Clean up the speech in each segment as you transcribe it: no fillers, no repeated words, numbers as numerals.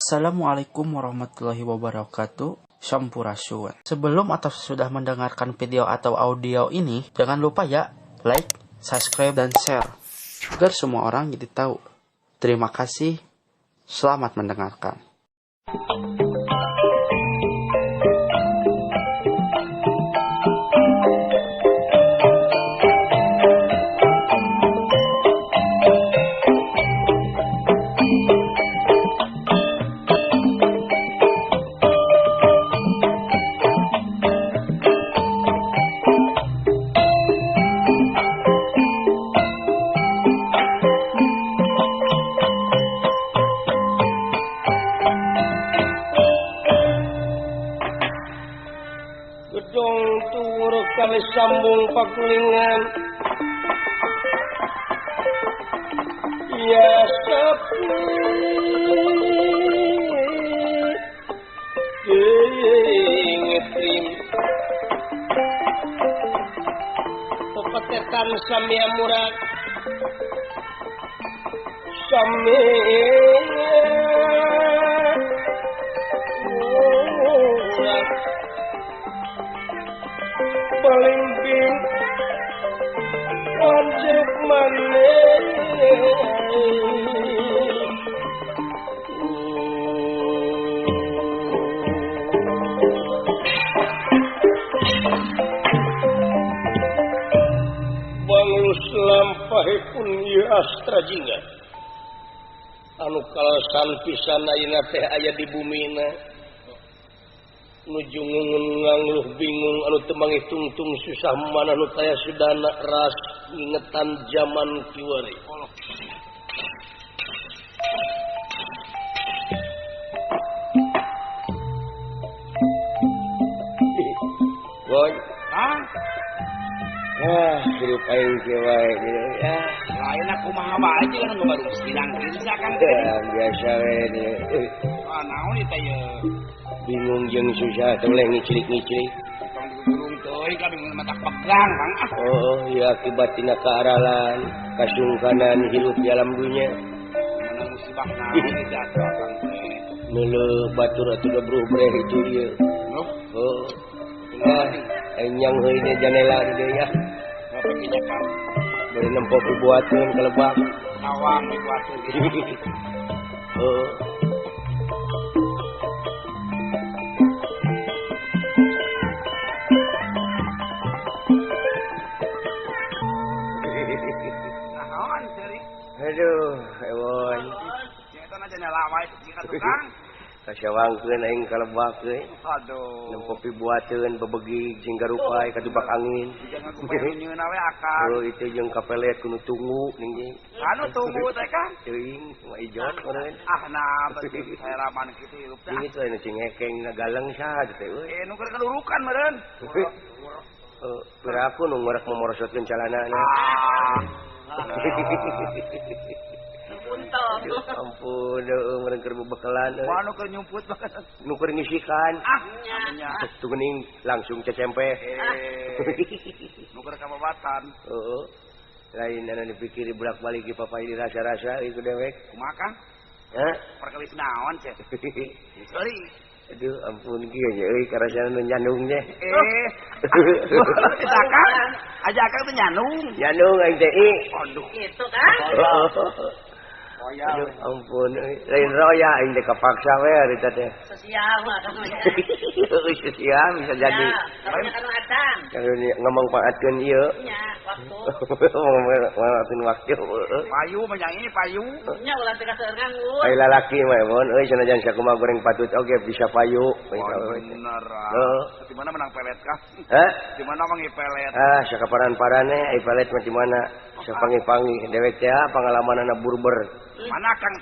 Assalamualaikum warahmatullahi wabarakatuh. Sampurasun. Sebelum atau sesudah mendengarkan video atau audio ini, jangan lupa ya like, subscribe, dan share agar semua orang jadi tahu. Terima kasih. Selamat mendengarkan. Gedong tuur kali sambung pakulingan ya sepi ngetrim pepetetan samia murad samia murad pelimping anjuk manis banglus lampahipun ieu astra jingga anu kalasan pisan ayeuna teh aya di bumina nuju ngangluh bingung anu temangi tungtung susah mana nu taya sudana ras ingetan zaman kiwari. Boy, ah, ah, hirup aing kieu wae ya. Lain aku kumaha wae jeung nu baru sidang bisa kan. Biasa we ieu. Ah, naon ieu teh ieu? Bingung jeung susah teh boleh ngicilik-ngicilik. Tong digulung teuing ka bingung mata pegang Kang ah. Oh, ya akibat tina kaaralan, kasungkanan hirup di alam dunya. Mana musibah naon ieu atuh Kang teh. Neuleuh batur atuh dobruh breh itu ieu. Oh. Ah, nyang heuy nya janela di dieu ya. Bari nempo pibuateun ka lebak. Awang pibuateun. Oh. Aduh, ewon. Kasawangkeun aing ka lebak euy. Aduh. Nempo pibuateun bebegi jeung garupai kadubak angin. Oh, itu jeung kapelet kudu tunggu ning jeung. Anu tunggu teh kan? Teuing, mah ijon meureun. Ah, nah betul heraman kitu hirup teh. Jeung itu anu cingekeng ngagaleng saha teh euy. Eh, nu keur kadurukan meureun. Heeh, piraku nu ngorek momorosotkeun calanana. Ah. Ampun, heueuh meureun keur bebekelan euy. Wah, nu keur nyumput banget. Nu keur ngisikan. Ah, nya. Tuh geuning langsung cecempe. Nu keur kababatan. Heeh. Lain anu dipikir bolak-balik di papai dirasa-rasa ieu dewek. Kumaha Kang? Hah? Perkawis naon ceh? Sorry. Aduh, ampun kieu nya euy karasana nu nyandung nya. Eh. Eta Kang, aja Kang teh nyandung. Nyandung aing teh. Aduh. Itu kan. Aduh, ampun euy. Lain roya aing teh kapaksa we harita teh. Sosial mah kan. Heueuh sosial bisa jadi. Lain kanu acan. Kanu ngamangpaatkeun ieu. Nya, waktu. Ngamangpaatkeun waktu. Payu mah yang ini payu. Nya ulah teh kaseur nganggur. Ai lalaki mah mun euy sanajan sakumaha goreng patut oge bisa payu. Bener. Heeh. Di mana menang pelet kah? Hah? Di mana mangi pelet? Ah, sakaparan-parane ai pelet mah di mana? Sapangi-pangi dewek teh pangalamanana burber. Mana Kang?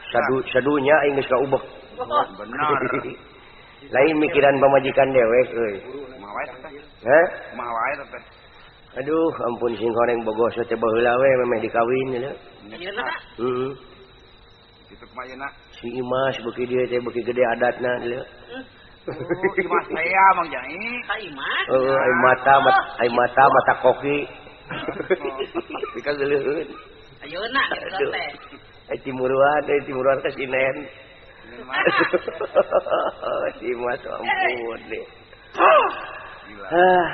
Sadunya aing geus kaubek. Oh, benar. Lain mikiran pamajikan dewek euy. Kumaha wae teh? Hah? Kumaha wae teh? Aduh, ampun sing goreng bogoh teh baheula we memeh dikawin leuh. Ayeuna? Heeh. Kitu kumaha ayeuna? Si Imas beuki dieu teh beuki gede adatna leuh. Oh, Imas teh Mang Jai. Ka Imas? Heeh, ai mata ai mata mata koki. Dikageuleuheun. Ayeuna kitu teh. Ai timuruan ka sinen. Si Mas ampun deh. Ah,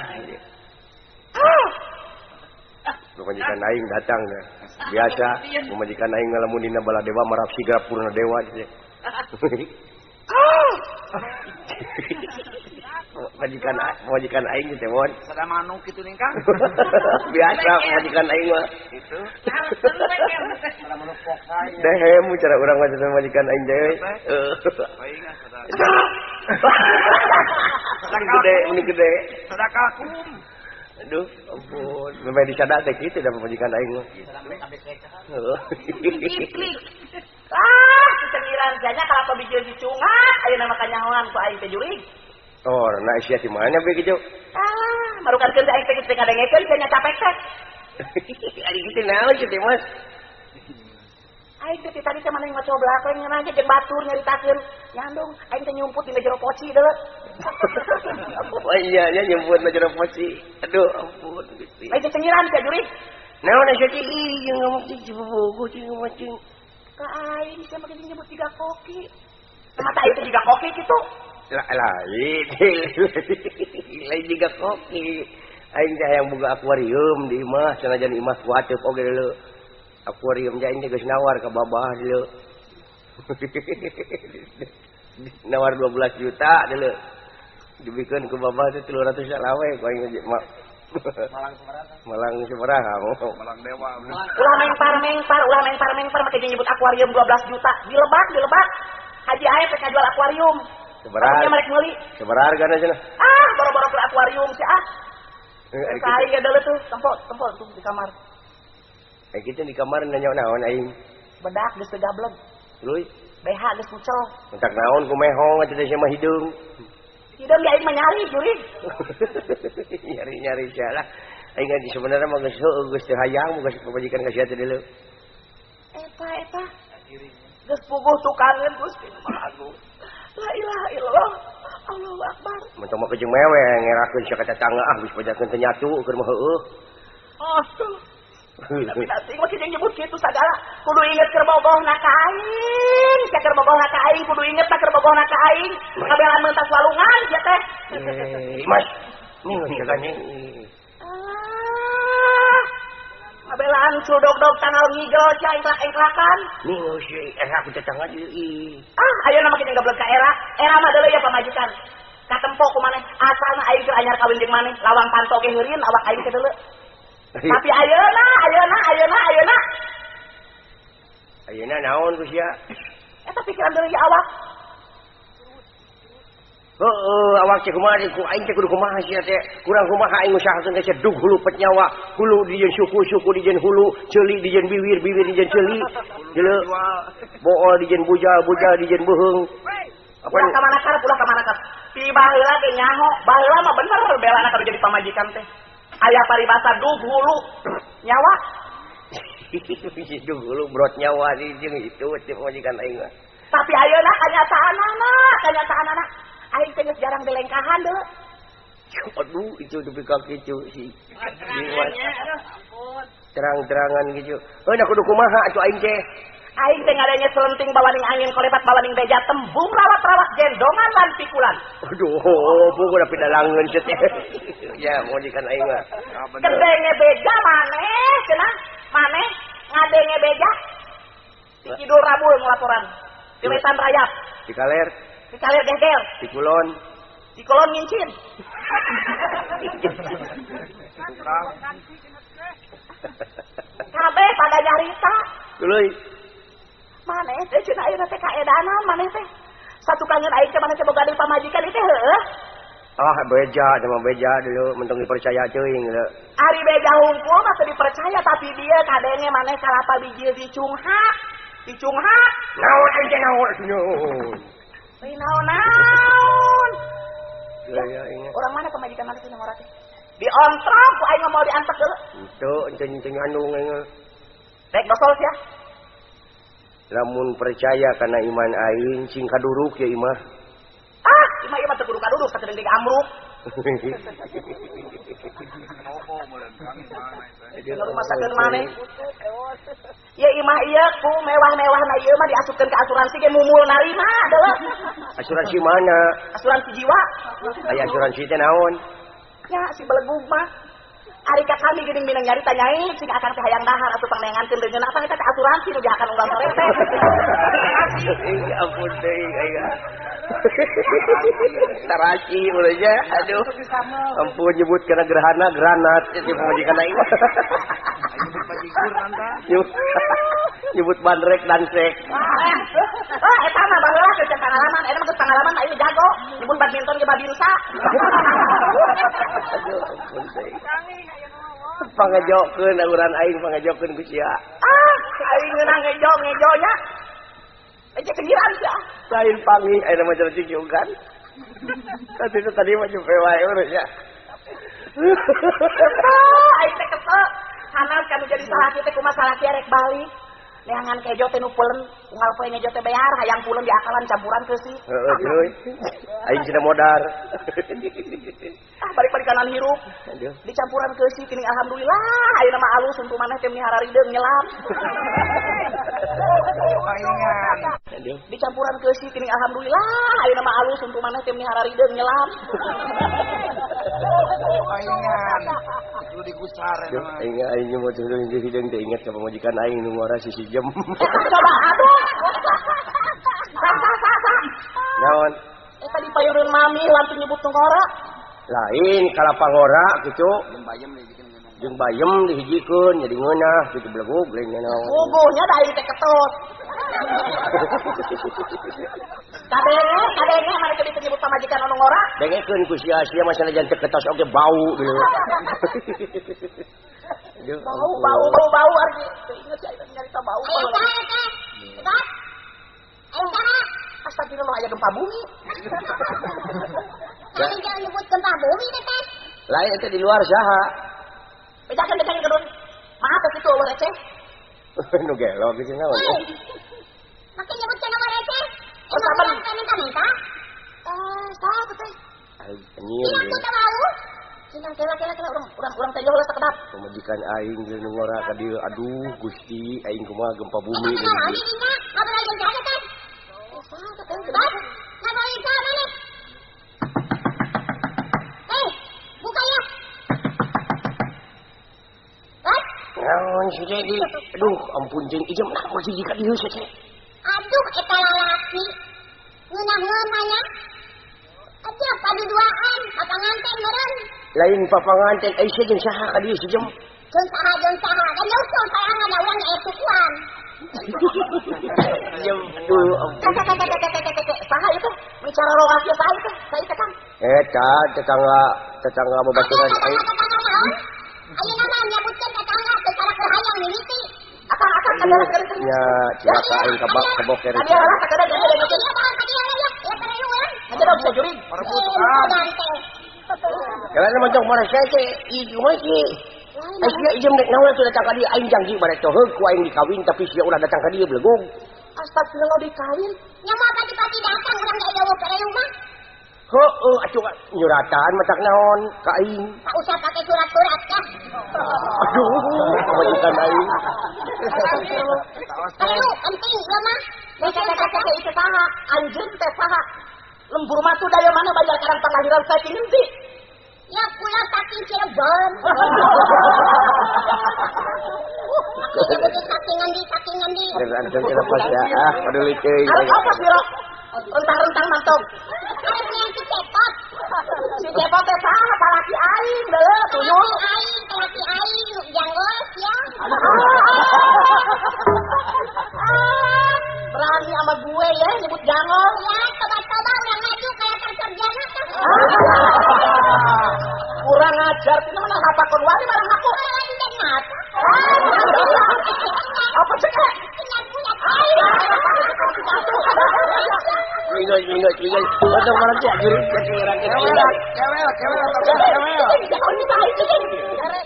pamajikan aing datang deh. Biasa pamajikan aing ngalamun dina Baladewa marap siga Purna Dewa gitu. Majikan aing teh mon. Sada manuk kitu ning Kang. Biasa majikan aing mah. Gitu. Dehem cara urang mah teh majikan aing teh. Gede, ini gede. Sedekahkum. Aduh, ampun. Memang disada teh kitu da pamajikan aing mah. Heeh. Ah, cengiran janya kalapa bijil dicungat, ayeuna mah kanyahoan ku aing teh jurig. Oh, nah sia di mana be kitu? Ah, marukankeun teh aing teh geus ngadengekeun sia nya capek teh. Ari kitu naon sih teh, Mas? Aing teh tadi teh maneh ngacoblak we ngeunah jeung batur nyaritakeun. Nyandung aing teh nyumput dina jero poci deuleu. Oh iya, nya nyumput dina jero poci. Aduh, ampun Gusti. Aing teh cengiran sia jurig. Naon sia teh ih jeung ngomong cing cibogo cing ngomong cing. Ka aing sia make nyebut tiga koki. Mata aing teh tiga koki kitu. Lain, lain tiga koki. Aing teh hayang boga akuarium di imah, sanajan imah kuateup oge deuleu. Akuarium teh aing teh geus nawar ka babah deuleu. Nawar 12 juta deuleu. Dibikeun ku babah teh 300 salawe ku aing mah. Malang sabaraha. Malang sabaraha. Malang dewa. Ulah mengpar-mengpar, ulah mengpar-mengpar make nyebut akuarium 12 juta. Dilebak, dilebak. Haji Aep rek ngajual akuarium. Sabaraha? Merek meuli. Sabaraha hargana cenah? Ah, boro-boro ke akuarium sih ah. Aing ge deuleu tuh, tempo tuh di kamar. Eh kitu di kamar nanya naon aing? Bedak geus teu gableg. Tuluy BH geus kucel. Mentak naon ku mehong atuh teh mah hideung. Hideung di aing mah nyari jurig. Nyari-nyari sia lah. Aing ge sebenarnya mah geus heueuh geus teu hayang geus pamajikan ka sia teh deuleu. Eta eta. Geus puguh tukangeun Gusti Maha Agung. La ilaha illallah. Allahu akbar. Mentok mah jeung mewe ngerakeun sia ka tetangga ah geus pajakeun teu nyatu keur mah heueuh. Aduh. Tapi tadi mah jeung nyebut kitu sagala kudu inget keur bogohna ka aing, sia keur bogohna ka aing kudu inget ta keur bogohna ka aing. Kabelan mentas walungan sia teh. Mas, nih jaganya. Ah. Kabelan cudog-dog tanggal ngigel sia engklak-engklakan. Nih si era ku tetangga deui. Ah, ayeuna mah kita gablek ka era. Era mah deuleu ya pamajikan. Katempo ku maneh asalna aing keur anyar kawin jeung maneh, lawang panto ge heureun awak aing teh deuleu. Tapi ayeuna, ayeuna, ayeuna, ayeuna. Ayeuna naon ku sia? Eta pikiran deuleu ya awak. Heeh, awak teh kumaha ku aing teh kudu kumaha sia teh. Kurang kumaha aing ngusahakeun teh dug hulu pet nyawa, hulu dijieun suku, suku dijieun hulu, ceuli dijieun biwir, biwir dijieun ceuli. Deuleu. Bool dijieun bujal, bujal dijieun beuheung. Apa ulah ka mana karep, ulah ka mana karep. Ti baheula ge nyaho, baheula mah bener belana kudu jadi pamajikan teh. Aya paribasa dug hulu nyawa. Dug hulu brot nyawa di jeung itu teh pamajikan aing mah. Tapi ayeuna kanyataanana, kanyataanana aing teh geus jarang dilengkahan deuleu. Aduh, itu dupi ka kitu si. Terang-terangan gitu. Heuh da kudu kumaha atuh aing teh. Aing teh ngadenge selenting bawaning angin kolepat bawaning beja tembung rawat-rawat gendongan lan pikulan. Aduh, puguh da pidalangeun sia teh. Ya, pamajikan aing mah. Kedenge beja maneh cenah, maneh ngadenge beja. Di kidul rabul ngelaporan. Di wetan rayap. Di kaler. Di kaler gegel. Di kulon. Di kulon ngincin. Kabeh pada nyarita. Tuluy. Maneh teh cenah ayeuna teh kaedanan maneh teh. Satukangeun aing teh maneh teh boga deui pamajikan ieu teh heueuh. Ah, beja sama beja dulu mentong dipercaya teuing leuh. Ari beja hungkul mah teu dipercaya tapi dia kadenge maneh kalapa bijil dicunghak. Dicunghak. Naon aing teh naon atuh. Euy naon-naon. Ya, ya, orang mana pamajikan maneh teh ngora teh? Diontrok ku aing mah moal diantek deuleu. Henteu, henteu nyandung aing. Rek dosol sia. Lamun percaya karena iman aing sing kaduruk ya imah. Ah, imah imah teu kudu kaduruk sakedeung deui amruk. Masakeun maneh. Ya imah ieu ku mewah-mewah na ieu mah diasupkeun ka asuransi ge mumul narima deuleu. Asuransi mana? Asuransi jiwa. Aya asuransi teh naon? Ya si belegug mah. Ari ka kami geuning minang nyarita nyai sing akan teh hayang dahar atuh pangneangankeun deungeun apa eta teh asuransi nu dihakan urang sore teh. Ya ampun teuing aya. Tarasi ulahnya aduh. Ampun nyebut kana gerhana granat si pamajikan aing. Nyebut bajigur nanta. Nyebut bandrek dansek. Ah eta mah baheula teh pengalaman, eta mah geus pengalaman aing jago. Nyebut badminton ge babinsa. Aduh ampun teuing. Pangejokeun auran aing pangejokeun ku sia. Ah, aing ngeunah ngejo ngejo nya. Aja kengiran sia. Lain pangi ayeuna mah jelema ciugan. Tadi itu tadi mah nyampe wae urang nya. Aing teh kesel. Hanas kanu jadi salaki teh kumaha salaki rek balik. Neangan kejo teh nu pulen, unggal poe ngejo teh bear hayang pulen di akalan campuran keusi. Heeh, cuy. Aing cenah modar. Ah, balik-balik kanan hirup. Dicampuran keusi kini alhamdulillah ayeuna mah alus untung maneh teh meni hararideung nyelam. Dicampuran keusi kini alhamdulillah ayeuna mah alus untung maneh teh meni hararideung nyelam. Paingan. Kudu digusar eta mah. Aing aing nyebut hideung teh inget ka pamajikan aing nu ngora sisi jem. Coba aduh. Sa. Naon? Eta dipayureun mami lantung nyebut nu ngora. Lain kalapa ngora kitu. Jeung bayem dihijikeun ngeunah. Jeung bayem dihijikeun jadi ngeunah kitu belegug lain naon. Puguhnya da aing teh ketut. Kadenge maneh teh disebut pamajikan anu ngora. Dengekeun ku sia sia mah sanajan teu ketos oge bau gitu. Bau bau bau bau arti. Teu inget sia nyarita bau. Eta. Eta. Astagfirullah aya gempa bumi. Kami jangan nyebut gempa bumi teh. Lain eta di luar saha? Bejakeun kedun. Maaf teh kitu eueuh receh. Nu gelo kitu naon. Make nyebutkeun nama receh. Oh, saban minta-minta. Saha teh? Anjir. Iya, aku teu mau. Cenah kela-kela urang teh heula sakedap. Pamajikan aing jeung nu ngora ka dieu aduh Gusti aing kumaha gempa bumi. Naon di dinya? Ngobrol jeung saha teh? Saha teh? Ngobrol saha maneh? Eh, buka ya. Naon si Dedi? Aduh, ampun jeung ijem nah masih jika dieu sia. Aduh, eta lalaki. Ngeunah-ngeunah nya. Aduh, paduduaan, papanganten meureun. Lain papanganten, ai sia jeung saha ka dieu si jem? Jeung saha, kan nyusul sarangan da urang aya tukuan. Jem, aduh, ampun. Saha ieu teh? Bicara rogasnya saha ieu teh? Saha ieu teh, Kang? Eta tetangga babaturan aing. Tetangga naon? Ayeuna mah nyebutkeun tetangga teu cara keur hayang mimiti. Akang kadang Ya, cilaka aing kabak kaboker. Tadi lah sakada dia ada ngecek. Iya, bang, tadi lah ya. Ya perlu urang. Aja dong bisa jurig. Kalau mah jong mana sia teh, ieu kumaha sih? Ai sia ijem rek naon atuh datang ka dieu aing janji bare toheug ku aing dikawin tapi sia ulah datang ka dieu belegug. Astagfirullah dikawin. Nya moal pati-pati datang urang ge eueuh perlu mah. Heueuh atuh nyuratan matak naon ka aing. Tak usah pakai surat-surat kah. Aduh, pamajikan aing. Perlu penting ieu mah. Kata itu saha, anjeun teh saha. Lembur matu daya mana bayar karang penglahiran saking henteu. Ya kula saking Cirebon. Saking ngendi, saking ngendi. Anjeun lepas ya, ah peduli teuing. Arek apa sih, Rok? Rentang-rentang mantong. Arek yang si Cepot. Si Cepot teh saha salaki aing deuleu tuyul. Aing, salaki aing janggol ya. Berani sama gue ya nyebut jangol. Ya, coba-coba urang maju kayak terserjana tah. Kurang ajar, tina mana lapakon wani barang aku. Wani dan apa? Apa cek? Ingat. Otong mana tuh? Kewel, kewel.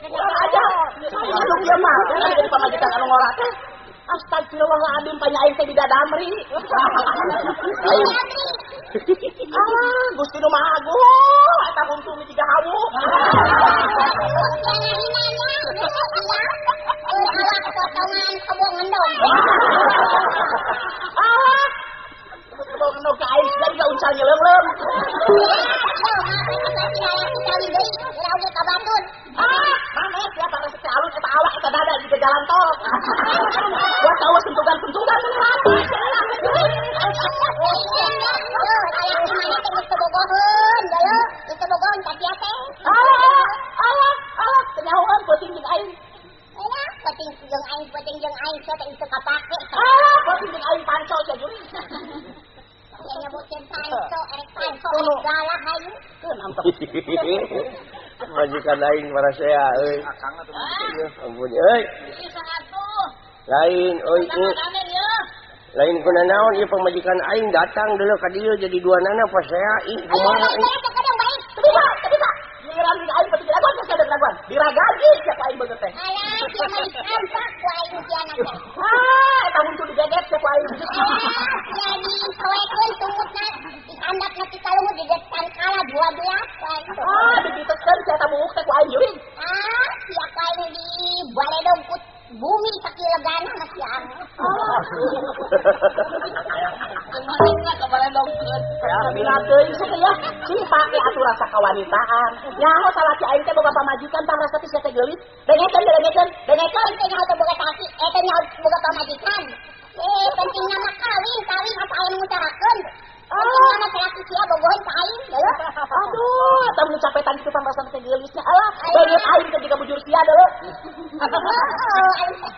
Kurang ajar. Aduh, ieu mah jadi pamajikan anu ngora teh. Astagfirullahaladzim, panya aing teh bidadamri. Ah, Gusti nu Maha Agung, eta huntu mi tiga hawu. ngahina nya. Iya. Awak potongan kebo ngendong. Awak kebo ngendong ka aing jadi ka uncal nyeleung-leung. Yo, ngaku lalaki kawin deui, ulah oge ka batur. Ah, maneh sia pangrasa teh alus eta awak eta dada jiga jalan tol. Buat tahu sentugan-sentugan mah. Yo, lalaki maneh teh geus teu bogoheun, deuleu, geus teu bogoheun ka sia teh. Alah, alah, alah, teu nyahoan peuting jeung aing. Alah, peuting jeung aing, peuting jeung aing sia teh teu kapake. Alah, peuting jeung aing panco sia juri. Nyebutkeun panco, erek panco, erek galah hayu. Keun antep. Majikan aing parasea euy. Ampun euy. Ih sangatuh. Lain euy. Lain kuna naon ieu pamajikan aing datang deuleu ka dieu jadi dua nana pasea ih kumaha ih. Teu bisa, teu bisa. Giliran jeung aing peuting laguan geus kada laguan. Diragaji sia ku aing beungeut teh. Alah, sia mah dikampak ku aing sia na teh. Ah, eta huntu digeget sia ku aing. Alah, sia disoekeun tumutna dihandapna ti kalungu digetan kala 12 ku aing. Ah, dipitekeun sia eta buuk teh ku aing juring. Ah, sia ku aing di baledog ku bumi sakilegana mah sia. Kumaha ka baledogkeun. Bila teuing sia teh ya, sing pake atuh rasa kawanitaan. Nyaho salaki aing teh boga pamajikan pangrasa teh sia teh geulis. Dengekeun, dengekeun, dengekeun teh nyaho teh boga salaki, teh nyaho boga pamajikan. Penting nama kawin, kawin asa aya nu ngusahakeun. Penting nama salaki sia bogoheun ka aing, deuleu. Aduh, eta mun capetan kitu pangrasa teh geulisnya. Alah, beungeut aing teh jiga bujur sia deuleu. Heeh, aing teh.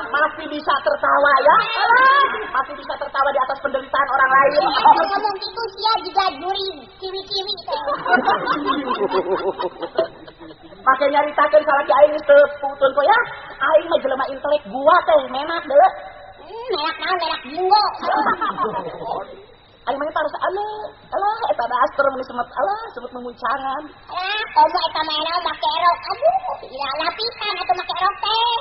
Masih bisa tertawa ya? Masih bisa tertawa di atas penderitaan orang lain. Ngomong gitu sia juga juri kiwi-kiwi teh. Make nyaritakeun salaki aing geus teu putun po ya. Aing mah jelema intelek gua teh menak deuleu. Menak naon menak jinggo. Aing mah parasa aleuh, alah eta daster mun semet alah sebut memuncangan. Alah, komo eta mah naon make rok. Aduh, ila lapisan atuh make rok teh.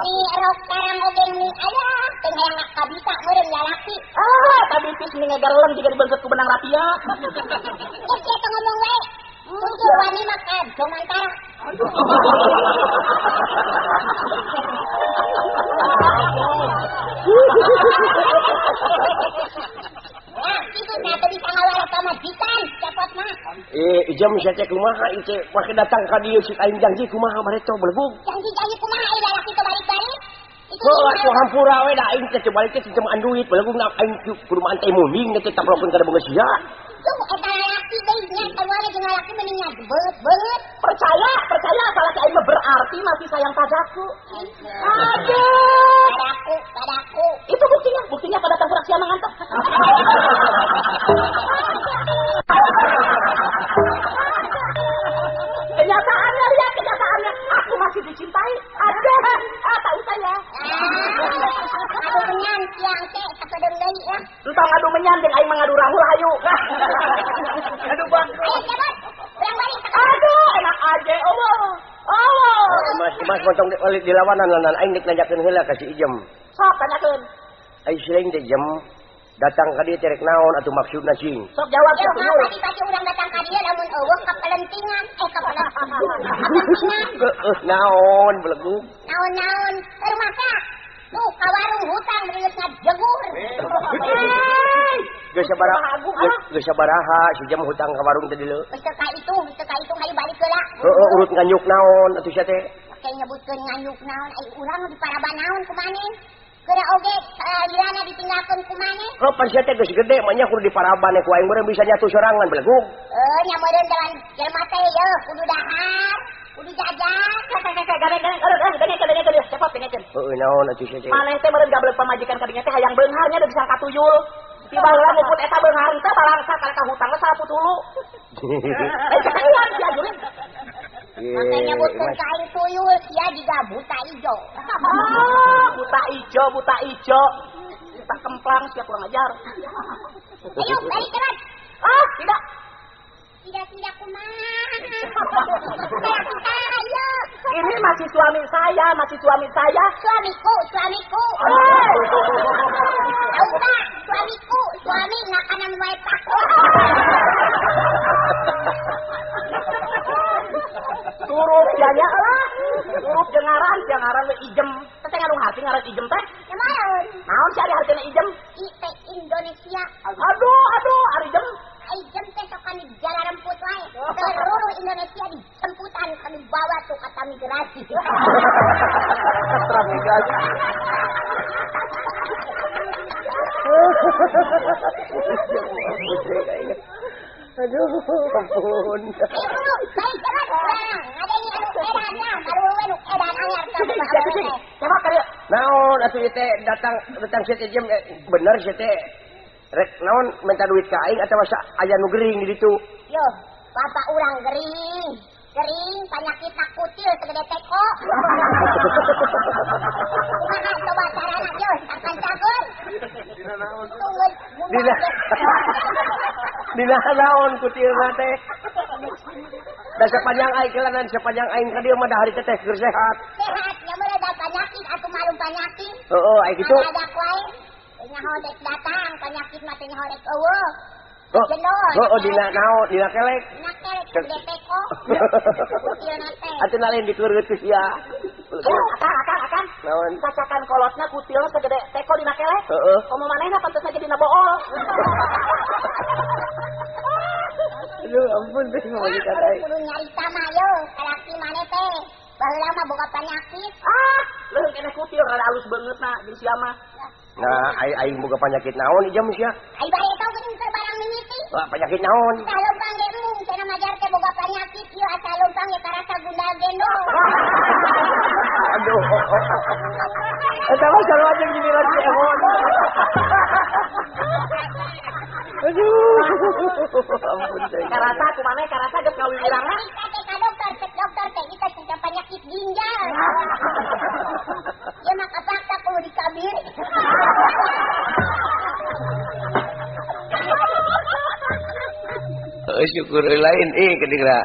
Ni rok tarang oge ni aya, teu hayang kabisa meureun lalaki. Ah, eta bipis ni ngagareleng jiga dibeungkeut ku benang rapia. Geus sia teh ngomong wae. Tujuh wani mah ka Jomantara. Nah, itu nah teu bisa ngawalah pamajikan, cepot mah. Ijam sia teh kumaha ieu teh make datang ka dieu cik aing janji kumaha bareto belegug. Janji-janji kumaha ieu lalaki teu balik-balik. Heuh atuh hampura we da aing teh balik teh cuma duit belegug na aing kudu mah teh munding teh taplokeun kana boga sia. Tuh eta lalaki deui nya sarua jeung lalaki mending nyagebet beungeut. Percaya, percaya salaki aing mah berarti masih sayang padaku. Aduh, padaku, padaku. Itu buktinya, buktinya pada tangkurak sia mangantep. Kenyataannya lihat kenyataannya, aku masih dicintai. Ada, ah tak usah ya. Adu menyan siang teh sakedeung deui lah. Entong adu menyan jeung aing mah ngadu rahul hayu. Aduh bang. Ayo cepet, urang balik. Aduh, enak aja Allah. Allah. Mas, mas potong dilawanan lanan aing nek nanyakeun heula ka si Ijem. Sok tanyakeun. Ai siling teh Jem datang ka dieu teh rek naon atuh maksudna sing. Sok jawab ya, tuyul. Pati-pati urang datang ka dieu lamun eueuh kapelentingan, kapelentingan. Heueuh naon belegug. Naon-naon rumah teh. Tuh ka warung hutang geus ngajegur. Geus sabaraha, geus sabaraha si Jem hutang ka warung teh deuleu. Geus teu kaitung, geus teu kaitung hayu balik heula. Heueuh urut nganyuk naon atuh sia teh. Make nyebutkeun nganyuk naon ai urang di paraban naon ku maneh. Geura oge lilana ditinggalkeun ku maneh. Heuh pan sia teh geus gede mah nya kudu diparaban ku aing meureun bisa nyatu sorangan belegug. Heuh nya meureun jalan jelema teh yeuh kudu dahar, kudu jajan. Dengekeun, cepot dengekeun. Heueuh naon atuh sia teh. Maneh teh meureun gablek pamajikan kadinya teh hayang beungharnya da bisa ka tuyul. Tiba heula ngumpul eta beunghar teh balangsa ka hutangna salaput hulu. Cekeuan sia juring. Makanya nyebutkeun ka aing tuyul sia jiga buta ijo. Ah, buta ijo, buta ijo. Buta kemplang sia kurang ajar. Ayo balik cepat. Ah, tidak. Tidak tidak kumaha. Tidak kita ayo. Ini masih suami saya, masih suami saya. Suamiku, suamiku. Tahu tak? Suamiku, suami ngakanan wae paku. Turut jaya lah. Turut jeung ngaran, jeung ngaran we ijem. Teh ngadung hati ngaran ijem teh. Naon? Naon sih ari hartina ijem? IT Indonesia. Aduh, aduh, ari ijem. Ijem teh sokan di jalan remput wae. Seluruh Indonesia dijemputan kami bawa tuh kata migrasi. Migrasi. Aduh, ampun. Ibu, baik jalan urang. Ngadeni anu edan lah, baru we nu edan anyar teh. Naon atuh ieu teh datang datang sia teh jem bener sia teh. Rek naon minta duit ka aing atawa aya nu gering di ditu. Yo, bapak urang gering. Gering penyakit kutil segede teko. Kumaha coba carana yo, akan cagur. Dina naon? Dina. Dina naon kutilna teh? Da sepanjang aing kelanan sepanjang aing ka dieu mah da hari teh keur sehat. Sehat, nya meureun da penyakit atuh malum penyakit. Heeh, ai kitu. Ada wae. Nyaho dek datang penyakit mah teh nyaho dek eueuh. Oh, oh, dina naon, dina kelek. Dina kelek segede teko. Kutilna teh. Atuh lain dikeureut ku sia. Akang, akang, akang. Naon? Cacakan kolotna kutilna segede teko dina kelek. Heeh. Komo manehna pantes aja dina bool. Aduh, ampun teh ngomong ka aing. Kudu nyarita mah yo, kalaki maneh teh. Baheula mah boga penyakit. Ah, leuheung keneh kutil rada alus beungeutna jeung sia mah. Nah, aing boga penyakit naon ieu sia? Ai bare tau geuning keur barang mimiti. Wah, penyakit naon? Tah leumpang ge embung cenah majar teh boga penyakit ieu asa leumpang ge karasa gundal gendong. Aduh. Eta mah sarua jeung gini lagi emon. Aduh. Ampun teh. Karasa kumaneh karasa geus ngawiwirangna. Kita teh ka dokter, cek dokter teh kita cenah penyakit ginjal. Ieu mah kapaksa kudu dikabir. Heuh syukur lain ih ketika.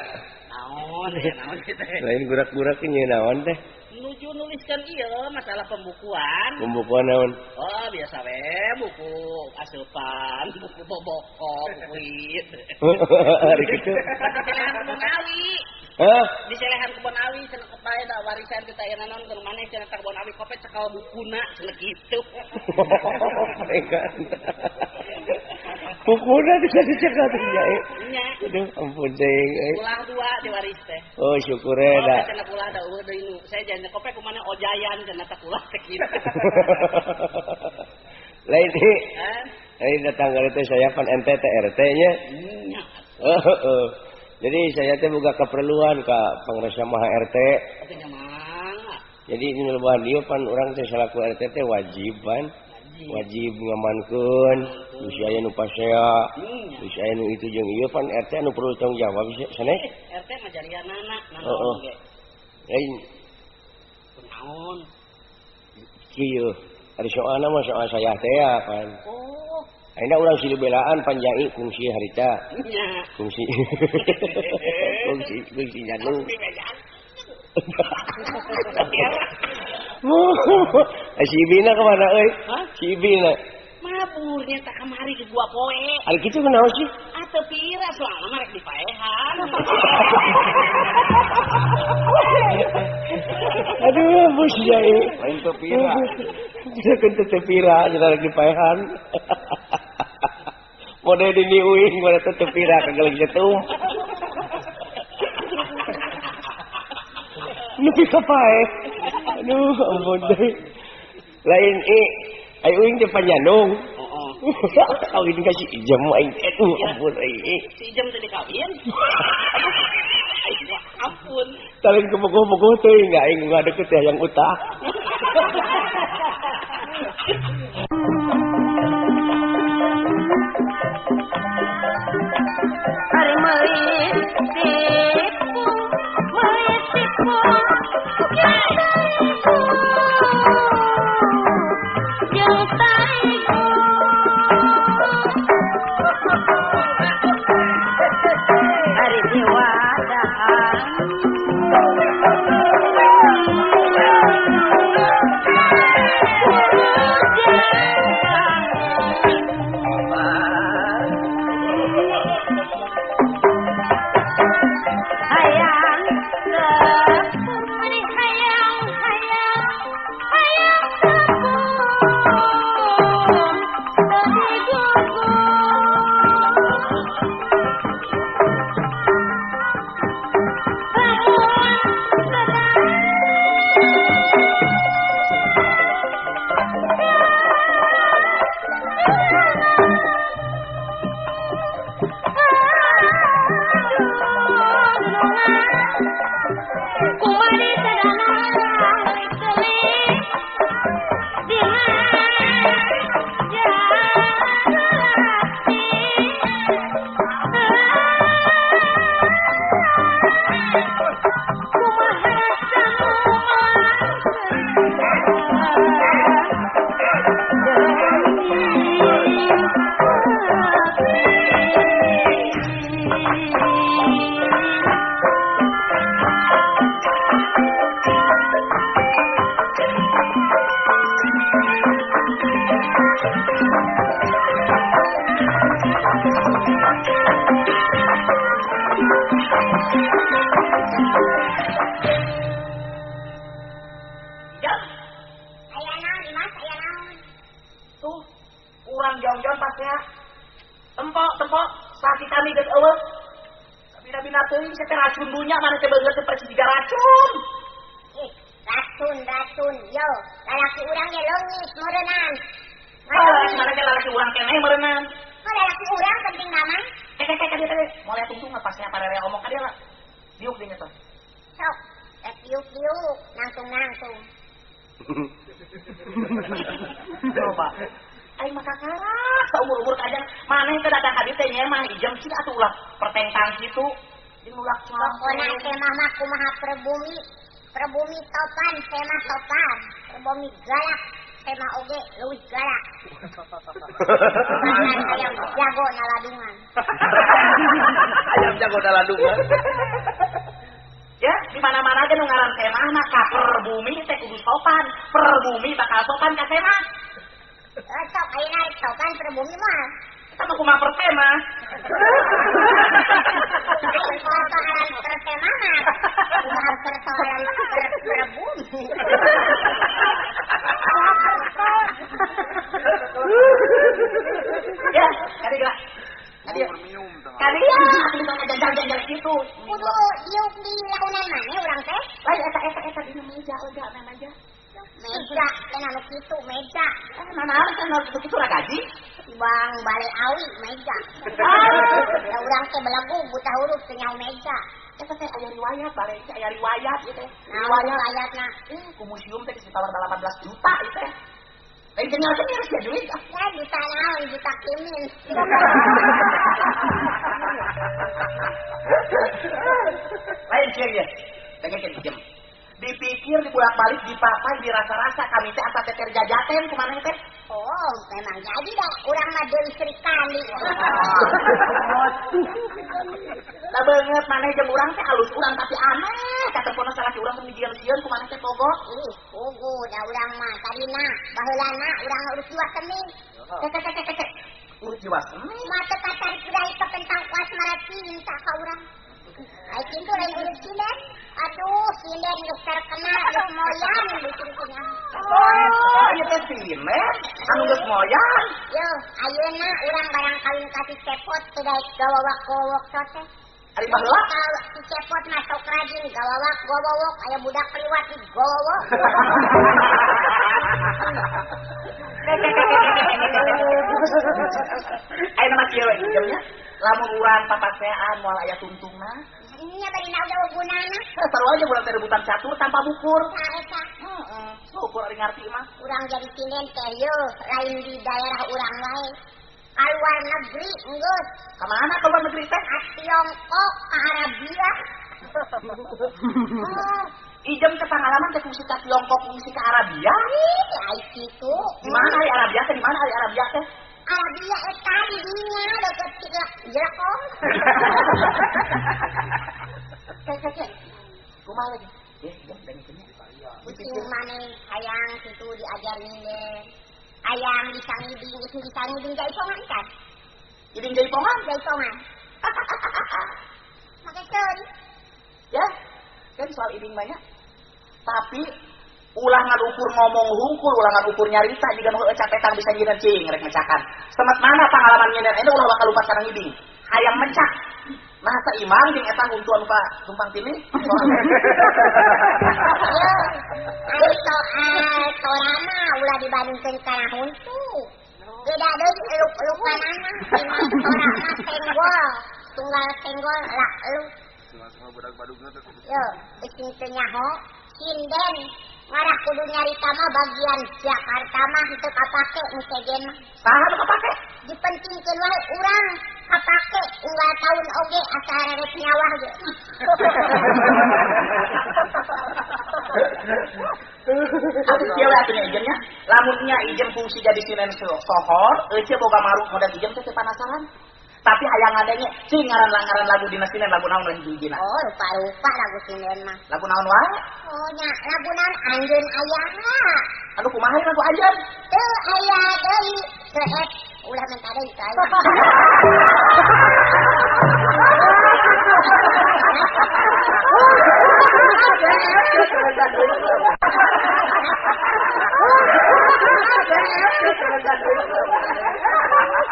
Naon, naon teh. Lain gurak-gurak nya naon teh. Nuju nuliskan ieu masalah pembukuan. Pembukuan naon? Oh, biasa we buku asupan, buku boboko, buku ieu. Ari kitu. Diselehan kebon awi. Hah? Diselehan kebon awi cenah kepae da warisan kita aya naon keur maneh cenah ka kebon awi kopet cekal bukuna cenah kitu. Bukuna bisa dicekal teh nya. Nya. Aduh, ampun teh. Ulah dua diwaris teh. Oh, syukur we da. Cenah ulah da eueuh deui nu. Saya jangan kopek kumana ojayan cenah teh ulah teh kitu. Lain teh. Lain datang ka teh saya pan ente teh RT nya. Nya. Heeh. Jadi saya teh boga keperluan ka pangrasa maha RT. Jadi ini lebahan dieu pan urang teh salaku RT teh wajib pan. Wajib ngamankeun, bisi aya nu pasea, bisi aya nu itu jeung ieu pan RT anu perlu tanggung jawab sanes. RT mah jarianana nanaon ge. Lain naon? Kieu, ari soalna mah soal saya teh ya pan. Oh. Ayeuna urang silih belaan panjai kungsi harita. Nya. Kungsi. Kungsi kungsi janu. Si Ibina kemana euy? Si Ibina. Maburnya tak kamari ke gua poe. Ari kitu kunaon sih? Atuh pira soalna mah rek dipaehan. Aduh, bos jai. Lain teu pira. Bisa teu pira cenah rek dipaehan. Mode dini uing mode teu pira kageleng setum. Nepi ka paeh. Aduh, ampun deui. Lain ai uing teh panjanung. Heeh. Kawin ka si Ijem aing aduh ampun euy. Si Ijem teh dikawin. Aduh, ampun. Talin kepogoh-pogoh teuing aing ngadeukeut teh hayang utah. Ari meuli tipu, meuli tipu, jeung tarigu. Ari diwadahan. Jam. Aya naon Dimas, aya naon? Tuh, urang jauh-jauh pas ya. Tempok, tempok, sakit kami geus eueuh. Bina-bina teuing sia teh racun dunya mana teh beungeut teh persis jiga racun. Ih, racun, racun. Yo, lalaki urang ge leungit meureunnan. Mana ge lalaki urang keneh meureunnan. Oh, lalaki urang penting nama. Eh, eh, eh, eh, moal aya tungtung mah pasnya parere omong ka dia lah. Diuk dinya teh. Sok, rek diuk-diuk, nangtung-nangtung. Coba. Aing mah kakarak saumur-umur kajang maneh teh datang ka dieu teh nya mah ijem sih atuh ulah pertengtang kitu. Jeung ulah pokona semah mah kumaha perbumi. Perbumi topan, semah topan. Perbumi galak, semah oge leuwih galak. Bahkan ayam jago naladungan. Ayam jago naladungan. Ya, di mana-mana ge nu ngaran semah mah ka perbumi teh kudu sopan. Perbumi bakal sopan ka semah. Sok ayeuna rek sopan perbumi mah. Eta mah kumaha persemah. Aing persoalan persemah mah. Kumaha persoalan perbumi. Ya, kadi geura. Kadi. Kadi ya, atuh jangan-jangan kitu. Kudu diuk di launan maneh urang teh? Lain eta eta eta dina meja lega mana aja. Meja, teh anu kitu meja. Mana teh anu kitu ra gaji? Bang bale awi meja. Da urang teh belagu buta huruf teu nyaho meja. Eta teh aya riwayat bale teh aya riwayat ieu teh. Naon riwayatna? Ku museum teh geus ditawar 18 juta ieu teh. Lain kenyal-kenyal sia duit. Ya juta naon juta kimin. Lain sia ge. Dengekeun ijem. Dipikir, dibulak-balik, dipapai, dirasa-rasa kami teh asa teh jajaten kumaneh teh. Oh, memang jadi dah urang mah deui Sri Kandi. Da beungeut maneh jeung urang teh alus urang tapi aneh katempona salaki urang teh mijieun-sieun kumaneh teh pogo. Ih, pugu da urang mah tadina baheulana urang urut jiwa seni. Teh teh teh teh. Urut jiwa seni. Mah teu katarik deui tentang asmara cinta ka urang. Ai kitu lain urut sinden. Aduh, sinden geus terkenal geus moyan bikin-bikin. Oh, ieu teh sinden anu geus moyan. Yo, ayeuna urang barang kawin ka si Cepot teu daek gawawak-gawawak teh. Ari baheula si Cepot mah sok rajin gawawak gawawak aya budak liwat di gawawak. Ayeuna mah kieu we jamnya. Lamun urang papasean moal aya tungtungna. Nya bari na udah gunana. Sarua aja urang teh rebutan catur tanpa bukur. Tah eta. Heeh. Syukur ari ngarti mah. Urang jadi sinden teh yeuh lain di daerah urang wae. Ka luar negeri enggeus. Ka mana ka luar negeri teh? Ka Tiongkok, ka Arabia. Ijem ke pengalaman teh kungsi ka Tiongkok, kungsi ka Arabia. Ih, ai kitu. Di mana ari Arabia teh? Di mana ari Arabia teh? Arabia eta di dinya deket Jelekong. Kek kek kek. Kumaha lagi? Eh, jam dengekeun nya. Kucing maneh hayang kitu diajar nyinden. Hayang bisa ngiding, geus bisa ngiding jaipongan kan? Iding jaipongan? Jaipongan. Make ceuri. Ya, kan soal iding banyak. Tapi ulah ngadukur ngomong hungkul, ulah ngadukur nyarita jika nu heueuh capetang bisa nyieun cing rek mecakan. Semet mana pangalaman nyieun eta ulah bakal lupa sareng iding. Hayang mecak. Nah, saimang jeung eta huntuan Pak tumpang tilih. Yo, ari soal torana ulah dibandingkeun kana huntu. Beda deui eluk-elukanana dina torana senggol, tunggal senggol lak eluk. Yo, beuking teu nyaho, sinden ngarah kudu nyarita mah bagian Jakarta mah henteu kapake nu sejen mah. Saha nu kapake? Dipentingkeun wae urang kapake unggal taun oge asa rerek nyawah ge. Atuh kieu we atuh nya ijem nya. Lamun nya ijem fungsi jadi sinden sohor, euceu boga maru modal ijem teh teu panasaran. Tapi hayang ngadenge cing ngaran-ngaran lagu dina sinden lagu naon lain hijina. Oh, rupa-rupa lagu sinden mah. Lagu naon wae? Oh nya, lagu naon anjeun ayana. Anu kumaha lagu anjeun? Teu aya deui, seet ulah minta deui ka aing.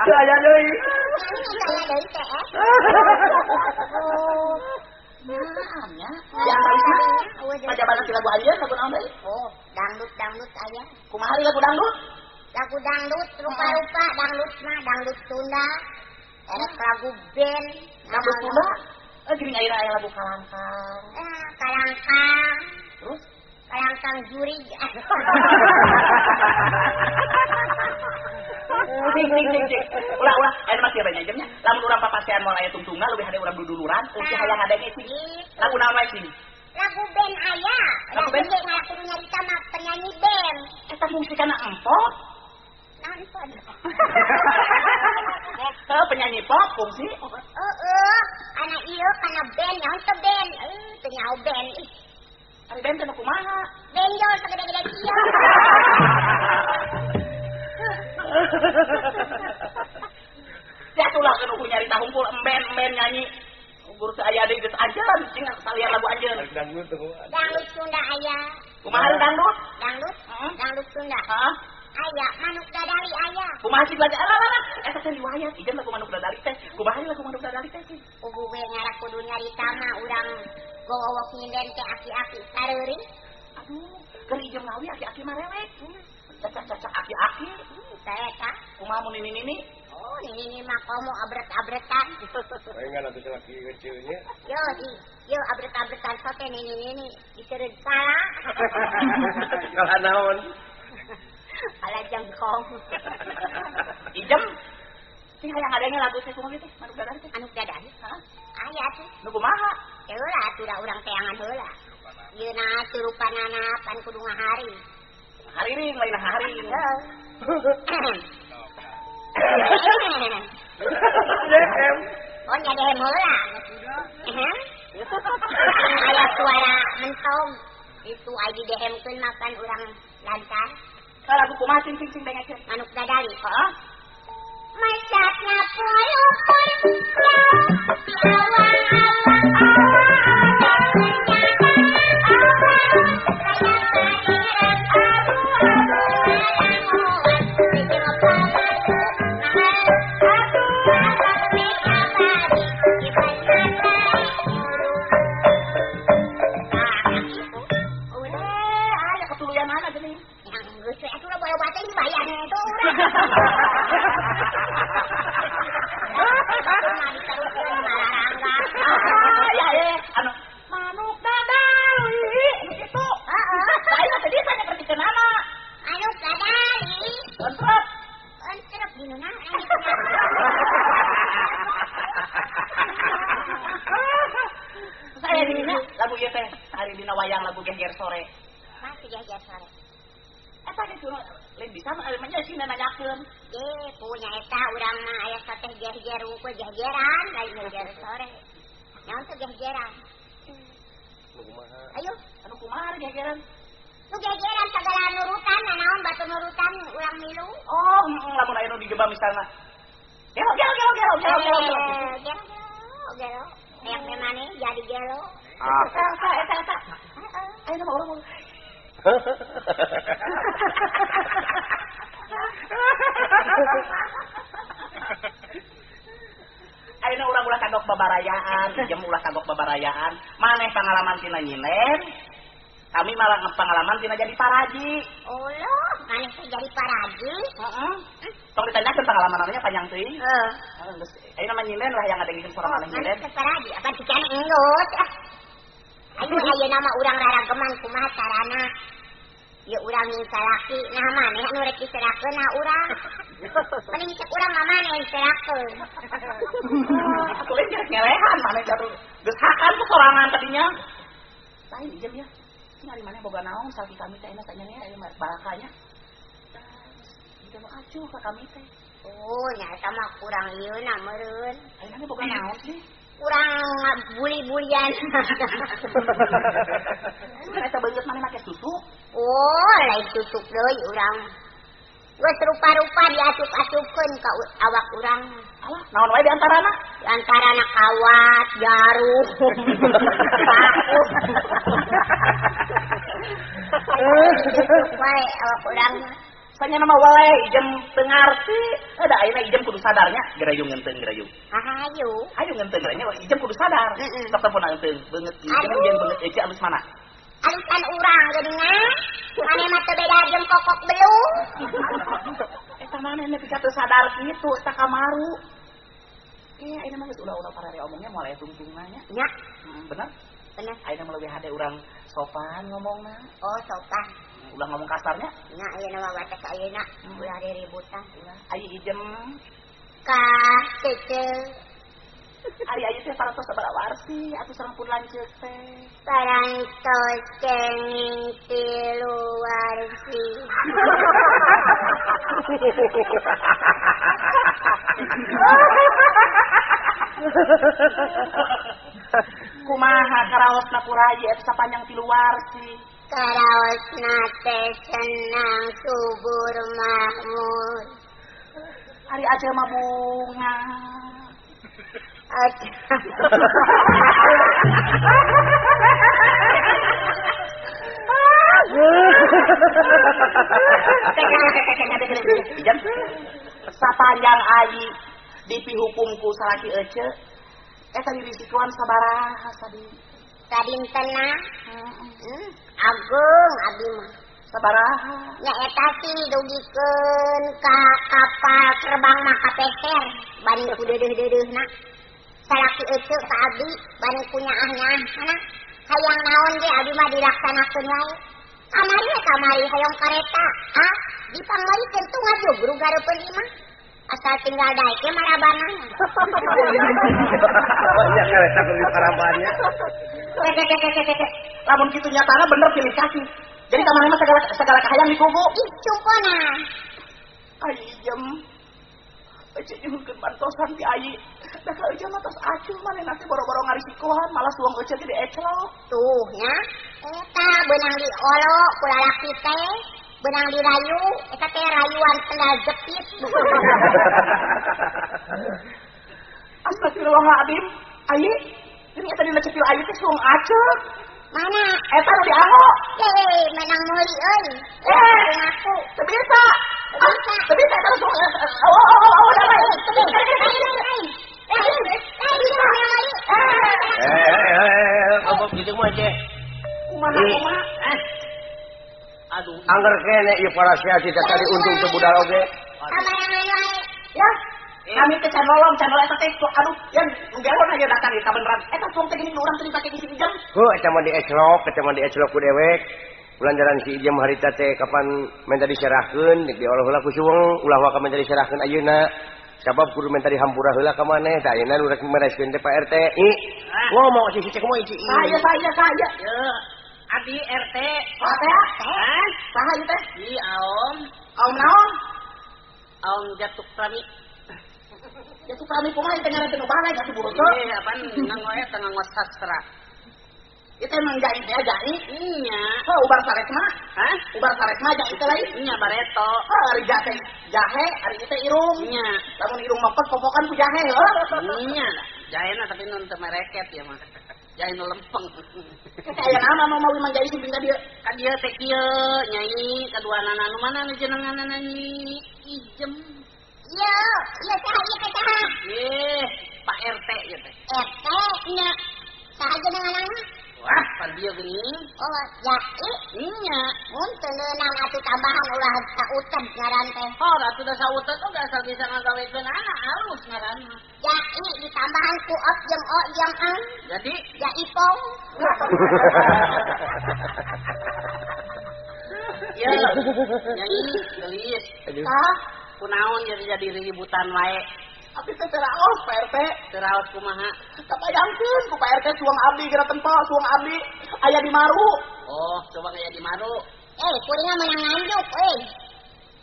Teu aya deui. Teu aya deui teh. Oh. Nah, nya. Yang talisna. Pajabanan lagu anjeun lagu naon deui? Oh, dangdut-dangdut aya. Kumaha lagu dangdut? Lagu dangdut rupa-rupa, dangdut mah dangdut Sunda. Erek lagu band, dangdut Sunda. Geuning ayeuna aya lagu kalangkang. Kalangkang. Terus kalangkang jurig. Cing cing cing cing. Ulah ulah aya mah kieu banyak jamnya. Lamun urang papasean moal aya tungtungna leuwih hade urang duduluran, eueuh hayang ngadenge cing. Lagu naon wae cing? Lagu band aya. Lagu band ge kudu nyarita mah penyanyi band. Eta fungsi kana empot. Naon empot? Heuh penyanyi pop fungsi. Heeh, kana ieu kana band naon teh band? Teu nyaho band ih. Ari band teh nu kumaha? Benjol sagede-gede kieu. Ya atulah nu nyarita hungkul emben-emben nyanyi. Guru teu aya deui geus ajeun cing salian lagu ajeun. Dangdut teh kumaha? Dangdut Sunda aya. Kumaha dangdut? Dangdut? Dangdut Sunda. Heeh. Aya manuk dadali aya. Kumaha sih belajar lah lah. Eta teh riwayat ieu lagu manuk dadali teh. Kumaha lagu manuk dadali teh sih? Ugu we ngarak kudu nyarita mah urang gowowok nyinden teh aki-aki sareuri. Aduh, keur ieu ngawi aki-aki mah rewek. Cacak-cacak aki-aki. Teh eta. Kumaha mun nini-nini? Oh, nini-nini mah komo abret-abretan. Palingan atuh salaki kecil nya. Yo, di, yo abret-abretan sote nini-nini diseureud salah. Kalah naon? Kalah jengkong. Ijem. Sing hayang ngadenge lagu teh kumaha teh? Manuk dadali teh. Manuk dadali? Heeh. Aya tuh. Nu kumaha? Heula atuh da urang teangan heula. Yeuna surupanana pan kudu ngahari. Hariring lain haring. Heeh. Oh, nya dehem heula. Heeh. Aya suara mentog. Itu ai didehemkeun makan urang lancar. Lagu kumaha cing cing cing dengekeun? Manuk dadali. Heeh. Masakna pulukur awang-awang Manuk dadali gitu. Heeh. Saya tadi tanya pertikeunana. Manuk dadali. Entrep. Entrep dinuna. Saya dina lagu ieu teh ari dina wayang lagu Geger Sore. Masih Geger Sore. Eta ge lain bisa mah nya sih nanyakeun. Punya eta urang mah aya sateh geger wungkul gegeran lain geger sore. Naon teh gegeran? Nu kumaha? Ayo, anu kumaha gegeran? Nu gegeran sagala nurutan, naon batu nurutan urang milu. Oh, lamun aya nu dijebak misalna. Gelo gelo gelo gelo gelo gelo. Gelo gelo. Hayang maneh jadi gelo. Ah, eta eta eta. Ayeuna mah urang Ayeuna urang ulah kagok babarayaan, jem ulah kagok babarayaan. Maneh pangalaman tina nyinen, kami malah pangalaman tina jadi paraji. Ulah, maneh teh jadi paraji? Heeh. Tong ditanyakeun pangalamanna panjang teuing. Heeh. Ayeuna mah nyinen lah yang ngadengikeun suara maneh nyinen. Maneh teh paraji, apa dicana enggeus ah. Ayo ayeuna mah urang rarageman kumaha carana. Ieu urang nying salaki, nah maneh anu rek diserakeun nah urang. Mending cek urang mah maneh diserakeun. Atuh lain rek ngelehan maneh jatuh. Geus hakan ku sorangan tadinya. Lain ieu ya. Cing ari maneh boga naon salaki kami teh enak tanya aya balakanya. Ieu nu acuh ka kami teh. Oh, nya eta mah kurang ieu na meureun. Ari maneh boga naon sih? Kurang buli-bulian. Eta beungeut maneh make susu? Oh, lain tutup deui urang. Geus rupa-rupa diasup-asupkeun ka awak urang. Alah, naon wae di antarana? Di antarana kawat, jarum, paku. Tutup wae awak urang. Sanya nama weleh ijem teu ngarti. Da ayeuna ijem kudu sadarnya, gerayung ngeunteung gerayung. Hayu. Hayu ngeunteung gerayung ijem kudu sadar. Sok telepon ngeunteung beungeut ijem jeung beungeut ece alus mana? Alusan urang geuningan. Mane mah teu beda jeung kokok belung. Eta maneh nepi ka teu sadar kitu eta kamaru. Iya, ayeuna mah geus ulah-ulah parare omongnya moal aya tungtungna nya. Nya. Bener? Bener. Ayeuna mah leuwih hade urang sopan ngomongna. Oh, sopan. Ulah ngomong kasarnya. Nya ayeuna mah batas ayeuna ulah riributan. Ayi ijem ka cece. Ari ayi teh parantos sabaraha warsi atuh sareng pun lanceuk teh. Parantos kenging tilu warsi. Kumaha karaosna kurayi eta sapanjang tilu warsi. Karaosna teh senang subur makmur. Ari aja mah bunga. Sapanjang ayi dipihukumku salaki ece eta dirisikoan sabaraha sadi sadintena agung abdi mah sabaraha nya eta sih dugikeun ka kapal terbang mah kapeser bari ku deudeuh-deudeuhna salaki ece ka abdi bari ku nyaah-nyaahna hayang naon ge abdi mah dilaksanakeun wae kamari we kamari hayang kareta ah dipangmeulikeun tuh ngajugrug gareupeun imah asal tinggal daek ge marabana. Banyak kareta kudu parabannya. Lamun kitu nyatana bener pilih kasih. Jadi kamari mah segala kahayang dikugu. Ih cumpona. Ai jem. Ece nyuhunkeun bantosan ti ayi. Da ka ece mah tos acuh manehna teh boro-boro ngarisikohan malah suang ece ge dieclok. Tuh nya. Eta beunang diolo ku lalaki teh. Benang dirayu, eta teh rayuan sendal jepit. Astagfirullahaladzim, ayi, ini eta dina cepil ayi teh suang aceuk. Mana? Eta nu diango. Hei, menang meuli euy. Ngaku. Teu bisa. Teu bisa. Teu bisa eta suang. Oh, damai. Apa kitu mah ceh? Kumaha kumaha? Aduh. Angger kene ieu parasia kita tadi untung teu budal oge. Kabarangan wae. Ya. Kami teh can nolong, can nolong eta teh aduh, yan nu gelon aya datang eta beneran. Eta suang teh gini urang teh dipake ku si Ijem. Heuh, eta mah dieclok, eta mah dieclok ku dewek. Bulanjaran si Ijem harita teh kapan menta diserahkeun, deuk diolah heula ku suweng, ulah waka menta diserahkeun ayeuna. Sabab kudu menta dihampura heula ka maneh, tah ayeuna nu rek mereskeun teh Pak RT. Ih, ngomong si cek moe ieu. Saya saya. Abi RT. Saha teh? Saha ieu teh? Ih, Aom. Aom naon? Aom Jatuk Prami. Jatuk Prami kumaha ieu teh ngaran teh nu baleg atuh burutu? Ih, apaan nganggo eta nganggo sastra. Ieu teh emang jai teh jai? Nya. Heuh, ubar saresma. Hah? Ubar saresma jai teh lain? Nya bareto. Heuh, ari jahe jahe, ari ieu teh irung. Nya. Lamun irung mepet popokan ku jahe heuh. Nya. Jahena tapi nun teu mereket ya mah. Jahe nu lempeng. Aya nama mau mawi manjai simping ka dieu. Ka dieu teh kieu nyai kaduanana nu mana nu jenenganana nyi Ijem. Ieu, ieu saha ieu teh saha? Ih, Pak RT ieu teh. RT nya. Saha jenenganana? Wah, pan dieu geuning. Oh, jai. Nya. Mun teu neunang atuh tambahan ulah sauted ngaran teh. Oh, atuh da sauted oge asal bisa ngagawekeun anak alus ngaran mah. Jai ditambahan ku op jeung o jeung ang. Jadi jai pong. Ya, nyai geulis. Hah? Kunaon jadi ributan wae. Abi teh teraos Pak RT. Teraos kumaha? Kabayangkeun ku Pak RT suang abdi geura tempo suang abdi aya di Maru. Oh, coba aya di Maru. Eh, kuring mah menang nganjuk euy.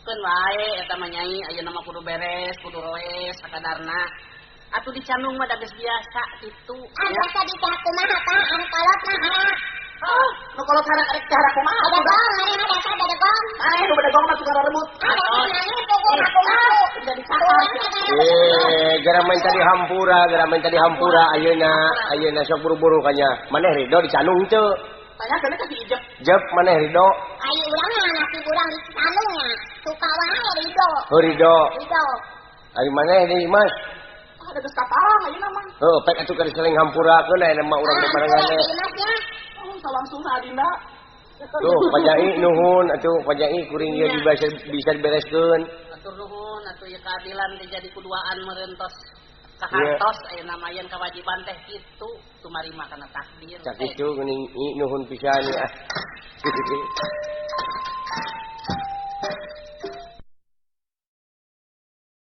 Keun wae eta mah nyai ayeuna mah kudu beres, kudu roes sakadarna. Atuh dicandung mah da geus biasa kitu. Ah, biasa dicah kumaha tah anu kolot mah hara. Ah, nu kolot hara arek cara kumaha? Bedegong, maneh mah dasar bedegong. Maneh nu bedegong mah suka rebut. Ah, maneh puguh mah kumaha? Gara main tadi hampura, gara main tadi hampura ayeuna, ayeuna sok buru-buru kanya. Maneh rido dicandung teu? Tanyakeun ka si Ijep. Jep maneh Ridho. Ai urang mah nasib urang di Cicandung nya. Suka wae Ridho. Heuh Ridho. Ridho. Ari maneh deui Mas. Ada geus kaparang ayeuna mah. Heuh, pek atuh ka diseling hampurakeun aya mah urang barengan teh. Oh, salangsungna adinda. Tuh, Pajai nuhun atuh Pajai kuring ieu bisa dibereskeun. Atur nuhun atuh ieu keadilan teh jadi kuduaan meureun tos kahartos ayeuna mah yen kewajiban teh kitu tumarima kana takdir. Sakitu geuning nuhun pisan ya.